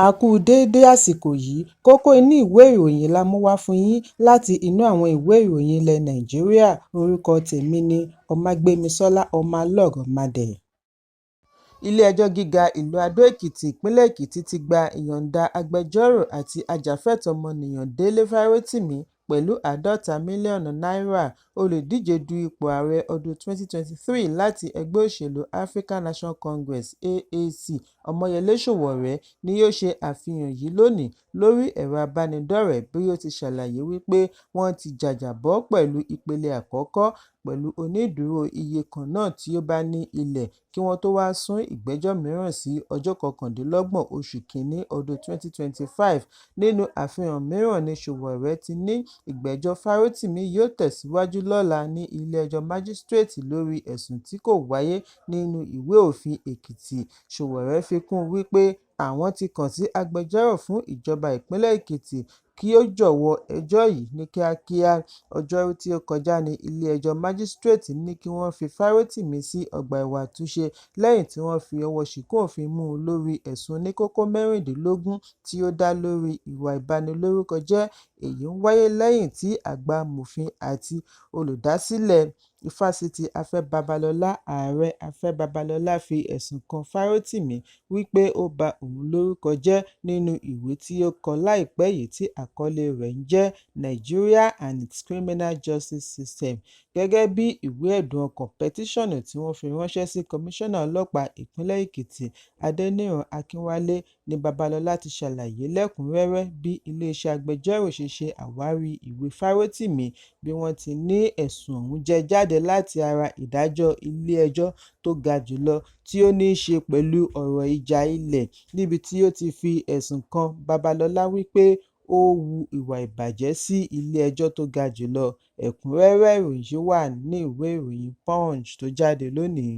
A kú déédé àsìkò yìí. Kókó inú ìwé ìròyìn la mú wá fún yín láti inú àwọn ìwé ìròyìn ilẹ̀ Nàìjíríà. Orúkọ tèmi ni Ọmágbémisọ́lá Ọmọlọ́rọ̀mádé. Ilé-ẹjọ́ Gíga ìlú Adó-Èkìtì, ìpínlẹ̀ Èkìtì ti gba ìyọ̀ǹda agbẹjọ́rò àti ajàfẹ́tọ̀ọ́ ọmọnìyàn Délé Fárótìmí pẹ̀lú 50 mílíọ̀nù náírà. Olùdíje du ipò ààrẹ ọdún 2023 láti ẹgbẹ́ òṣèlú African National Congress (AAC) Ọmọyẹlé Sowore ni ó ṣe àfihàn yìí lónìí lórí ẹ̀rọ ìbánidọ́rẹ̀ẹ́ bí ó ti ṣàlàyé wípé wọ́n ti jàjàbọ́ pẹ̀lú ìpele àkọ́kọ́ pẹ̀lú onídùúró iye kan náà tí ó bá ní ilẹ̀ kí wọ́n tó wá sún ìgbẹ́jọ́ mìíràn sí ọjọ́ 29 oṣù kìíní ọdún 2025. Nínú àfihàn mìíràn ní Sowore ti ní ìgbẹ́jọ́ Fárótìmí yóò tẹ̀síwájú lọ́la ní ilé-ẹjọ́ májísíréètì lórí ẹ̀sùn tí kò wáyé nínú ìwé òfin Èkìtì. Sowore fi kún un wípé àwọn ti kàn sí agbẹjọ́rò fún ìjọba ìpínlẹ̀ Èkìtì kí ó jọ̀wọ́ ẹjọ́ yìí ní kíákíá. Ọjọ́rú tí ó kọjá ní ilé-ẹjọ́ májísíréètì ní kí wọ́n fi Fárótìmí sí ọgbà ẹ̀wọ̀n àtúnṣe lẹ́yìn tí wọ́n fi ọwọ́ ṣìkún òfin mú un lórí ẹ̀sùn oníkókó 16 tí ó dá lórí ìwà ìbanilórúkọjẹ́. Èyí ń wáyé lẹ́yìn tí àgbà amòfin àti olùdásílẹ̀ Ifásitì Afẹ́ Babalọlá, Ààrẹ Afẹ́ Babalọlá fi ẹ̀sùn kan Fárótìmí wípé ó ba òun lórúkọ jẹ́ nínú ìwé tí ó kọ láìpẹ́ yìí tí àkọlé rẹ̀ ń jẹ́ "Nigeria and its Criminal Justice System". Gẹ́gẹ́ bí ìwé ẹ̀dùn ọkàn pẹtíṣọ̀nù tí wọ́n fi ránṣẹ́ sí Kọmíṣánná Ọlọ́pàá Ìpínlẹ̀ Èkìtì, Adéníran Akínwálé ní Babalọlá ti ṣàlàyé lẹ́kùn-ún-rẹ́rẹ́ bí iléeṣẹ́ agbẹjọ́rò ṣe ṣe àwárí ìwé Fárótìmí bí wọ́n ti ní ẹ̀sùn ọ̀hún jẹ́ jáde láti ara ìdájọ́ ilé-ẹjọ́ tó ga jùlọ tí ó ní í ṣe pẹ̀lú ọ̀rọ̀ ìjà ilẹ̀ níbi tí ó ti fi ẹ̀sùn kan Babalọlá wípé ó hu ìwà ìbàjẹ́ sí ilé-ẹjọ́ tó ga jùlọ. Ẹ̀kúnrẹ́rẹ́ ìròyìn yìí wà nínú ìwé ìròyìn Punch tó jáde lónìí.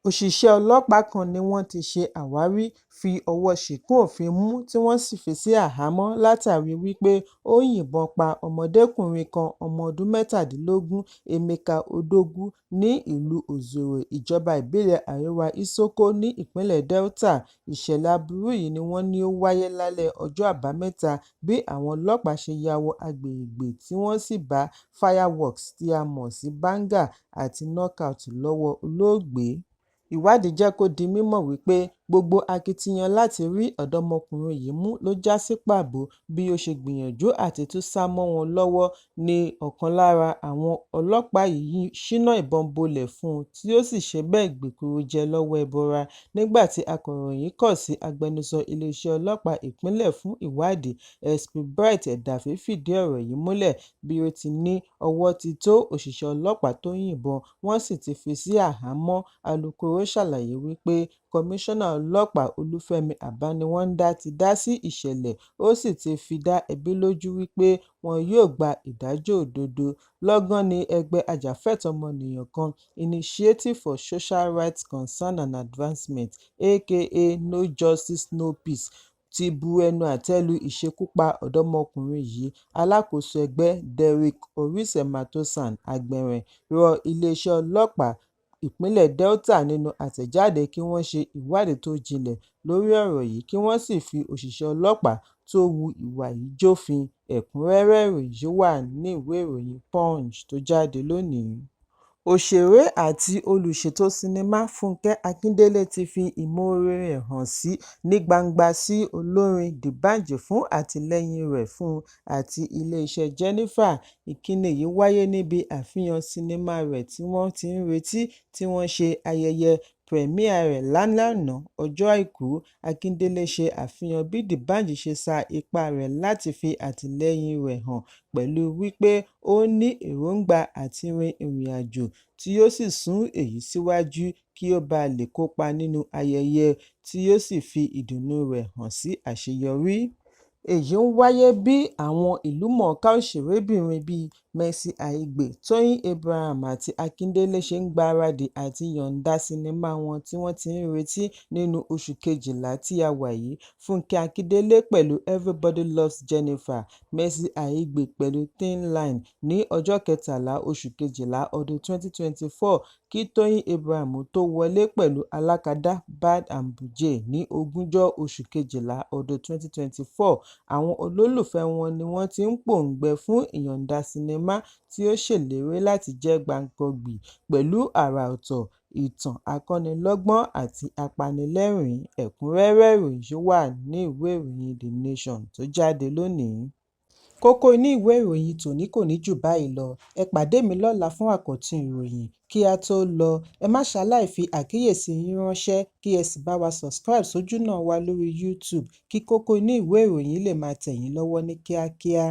Òṣìṣẹ́ ọlọ́pàá kan ni wọ́n ti ṣe àwárí fi ọwọ́ ṣìkún òfin mú tí wọ́n sì fi sí àhámọ́ látàrí wípé ó yìnbọn pa ọmọdékùnrin kan ọmọ ọdún 17, Emeka Odogwu, ní ìlú Ozoro, ìjọba ìbílẹ̀ Àríwá Isoko ní ìpínlẹ̀ Delta. Ìṣẹ̀lẹ̀ aburú yìí ni wọ́n ní ó wáyé lálẹ́ ọjọ́ Àbámẹ́ta bí àwọn ọlọ́pàá ṣe ya wọ agbègbè tí wọ́n sì bá fireworks tí a mọ̀ sí báńgà àti knockout lọ́wọ́ olóògbé. Ìwádìí jẹ́ kó di mímọ̀ wípé gbogbo akitiyan láti rí ọ̀dọ́mọkùnrin yìí mú ló já sí pàbó bí ó ṣe gbìyànjú àti tún sá mọ́ wọn lọ́wọ́ ní ọ̀kan lára àwọn ọlọ́pàá yìí ṣínà ìbọn bolẹ̀ fún un tí ó sì ṣe bẹ́ẹ̀ gbékúrú jẹ lọ́wọ́ ẹbọra. Nígbà tí akọ̀ròyìn kàn sí agbẹnusọ iléeṣẹ́ ọlọ́pàá ìpínlẹ̀ fún ìwádìí, SP Bright Edafe fìdí ọ̀rọ̀ yìí múlẹ̀ bí ó ti ní ọwọ́ ti tó òṣìṣẹ́ ọlọ́pàá tó yìnbọn wọ́n sì ti fi sí àhámọ́. Alūkkóró ṣàlàyé wípé Kọmíṣánná Ọlọ́pàá Olúfẹ́mi Àbániwọ́ndá ti dá sí ìṣẹ̀lẹ̀ ó sì ti fi dá ẹbí lójú wípé wọn yóò gba ìdájọ́ òdodo. Lọ́gán ní ẹgbẹ́ ajàfẹ́tọ̀ọ́ ọmọnìyàn kan, Initiative for Social Rights Concern and Advancement aka No Justice No Peace, ti bu ẹnu àtẹ́ lu ìṣekúpa ọ̀dọ́mọkùnrin yìí. Alákòóso ẹgbẹ́, Derrick Oritsematosán Agbẹ̀rẹ̀, rọ iléeṣẹ́ ọlọ́pàá ìpínlẹ̀ Delta nínú àtẹ̀jáde kí wọ́n ṣe ìwádìí tó jinlẹ̀ lórí ọ̀rọ̀ yìí kí wọ́n sì fi òṣìṣẹ́ ọlọ́pàá tó hu ìwà yìí jófin. Ẹ̀kúnrẹ́rẹ́ ìròyìn yìí wà nínú ìwé ìròyìn Punch tó jáde lónìí. Òṣèré àti olùṣètò sinimá Fúnkẹ́ Akíndélé ti fi ìmoore rẹ̀ hàn ní gbangba sí olórin D'banj fún àtìlẹ́yìn rẹ̀ fún un àti ilé-iṣẹ́ Jenifa. Ìkíni yìí wáyé níbi àfihàn sinimá rẹ̀ tí wọ́n ti ń retí tí wọ́n ṣe ayẹyẹ pírẹ́míà rẹ̀ lánàá ọjọ́ Àìkú. Akíndélé ṣe àfihàn bí D'banj ṣe sa ipá rẹ̀ láti fi àtìlẹ́yìn rẹ̀ hàn pẹ̀lú wípé ó ní èròńgbà àti rin ìrìnàjò tí ó sì sún èyí síwájú kí ó ba lè kópa nínú ayẹyẹ tí ó sì fi ìdùnnú rẹ̀ hàn sí àṣeyọrí. Èyí ń wáyé bí àwọn ìlúmọ̀ọ́ká òṣèrébìnrin bíi Mercy Aigbe, Tóyìn Abraham àti Akíndélé ṣe ń gbáradì àti yọ̀ǹda sinimá wọn tí wọ́n ti ń retí nínú oṣù kejìlá tí a wà yìí: Fúnkẹ́ Akíndélé pẹ̀lú Everybody Loves Jennifer, Mercy Aigbe pẹ̀lú Thin Line ní ọjọ́ 13 oṣù kejìlá ọdún 2024 kí Tóyìn Abraham tó wọlé pẹ̀lú Alákadá Bad and Boujee ní ogúnjọ́ oṣù kejìlá ọdún 2024. Àwọn olólùfẹ́ wọn ni wọ́n ti ń pòǹgbẹ fún ìyọ̀ǹda sinimá tí ó ṣèlérí láti jẹ́ gbáǹkọ́gbì pẹ̀lú àrà ọ̀tọ̀, ìtàn akọ́nilọ́gbọ́n àti apanilẹ́rìn-ín. Ẹ̀kúnrẹ́rẹ́ ìròyìn yìí wà ní ìwé ìròyìn The Nation tó jáde lónìí. Kókó inú ìwé ìròyìn tòní kò ní jù báyìí lọ. Ẹ pàdé mi lọ́la fún àkọ́tún ìròyìn. Kí á tó lọ, ẹ má ṣaláì fi àkíyèsí yín ránṣẹ́ kí ẹ sì bá wa subscribe sójúnà wa lórí YouTube kí kókó inú ìwé ìròyìn lè máa tẹ̀ yín lọ́wọ́ ní kíákíá.